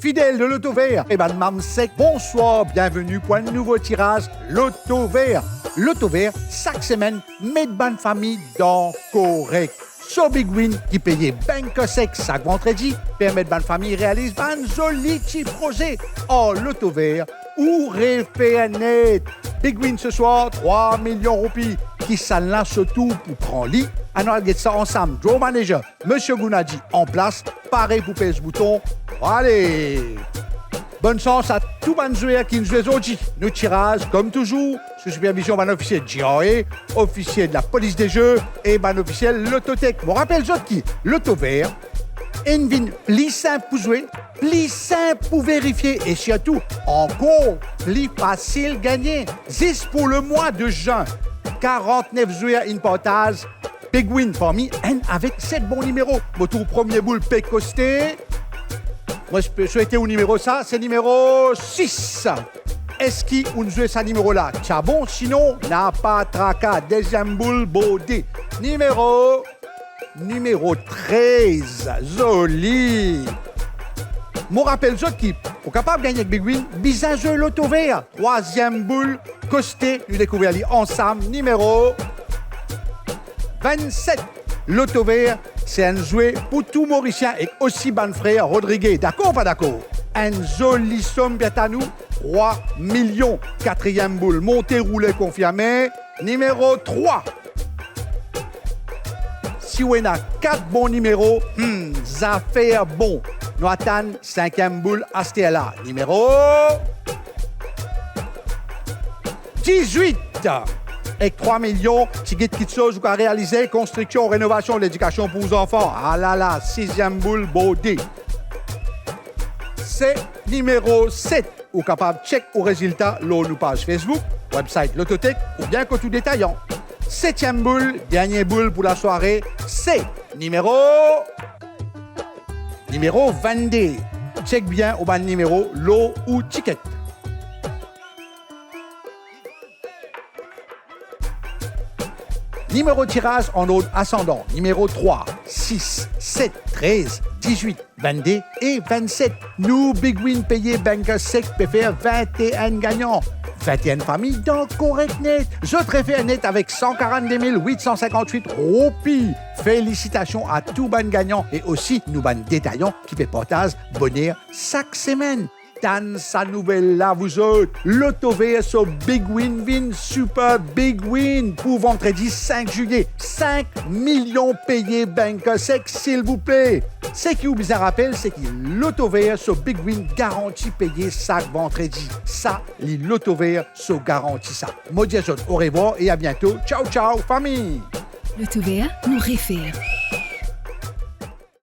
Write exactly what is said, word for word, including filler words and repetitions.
fidel de Loto Ver e bann mam sek, bonswar, bienveni pou enn nouvo tiraz Loto Ver. Loto Ver, sak semenn, met bann fami dan korek. So Big Win ki peye bank sek sak vandredi, permet bann fami realiz bann zoli ti proze. Ar Loto Ver, ou refer net. Big Win seswar, trwa milion roupi. Kisannla so tour pou pran li? Anou al get sa ansam. Draw manager, Misie Gounadi an plas, pare pou pez bouton. Ale! Bonn sans a tou bann zwer ki'nn zwe zordi. Nou tiraz, kom touzour, sou sipervizion bann ofisie G R A, ofisie de la Police des Jeux e bann ofisie Lottotech. Mo rapel zot ki Loto Ver inn vinn pli sinp pou zwe, pli sinp pou verifie e sirtou ankor pli fasil gagne. Zis pou lemwa de zin, karant-nef zwer inn partaz Big Win parmi enn avek set bon nimero. Mo trouv premie boul pe koste. Mo spe-, swete ou nimero sa, se nimero sis. Eski ou'nn zwe sa nimero la? Ti a bon, sinon, napa traka. Deziem boul borde. Nimero, nimero trez. Zoli. Mo rapel zot ki, pou kapav gagne ek Big Win, bizin zwe Loto Ver. Trwaziem boul koste, nou dekouver li ansam, nimero vennset. Loto Ver, se enn zwe pou tou Morisien ek osi bann frer Rodrigue. Dakor, pa dakor? Enn zoli som pe atann ou, trwa milion. Katriem boul monte, roule, konfirme, nimero trwa. Si ou ena kat bon nimero, hmm, zafer bon. Nou atann sinkiem boul aster la. Nimero dizwit. Ek trwa milion, ti get kitsoz ou kapav realize, konstriksion, renovasion, ledikasion pou zanfan. Alala, siziem boul borde. Se nimero set. Ou kapav chek ou rezilta lor nou paz Facebook, website Lottotech oubien kot ou detayan. Setiem boul, dernie boul pou lasware, se nimero, nimero vennde. Chek bien ou bann nimero lor ou tiket. Nimero tiraz an ord asandan, nimero trwa, sis, set, trez, dizwit, vennde e vennset. Nou Big Win peye bank sek pe fer vinte-enn gagnan. Vinte-enn fami dan korek net. Zot refer net avek san karannde mil wit san sinkant-wit roupi. Felisitasion a tou bann gagnan e osi nou bann detayan ki pe partaz boner sak semenn. Tann sa nouvel la, vouzot. Loto Ver so Big Win vinn Super Big Win pou vandredi sink zilie. Sink milion peye bank sek, silvouple. Seki ou bizin rapel, se ki Loto Ver so Big Win garanti peye sak vandredi. Sa, li Loto Ver so garanti sa. Mo dir zot orevwar e a biento. Tchao, tchao, fami! Loto Ver, nou refer.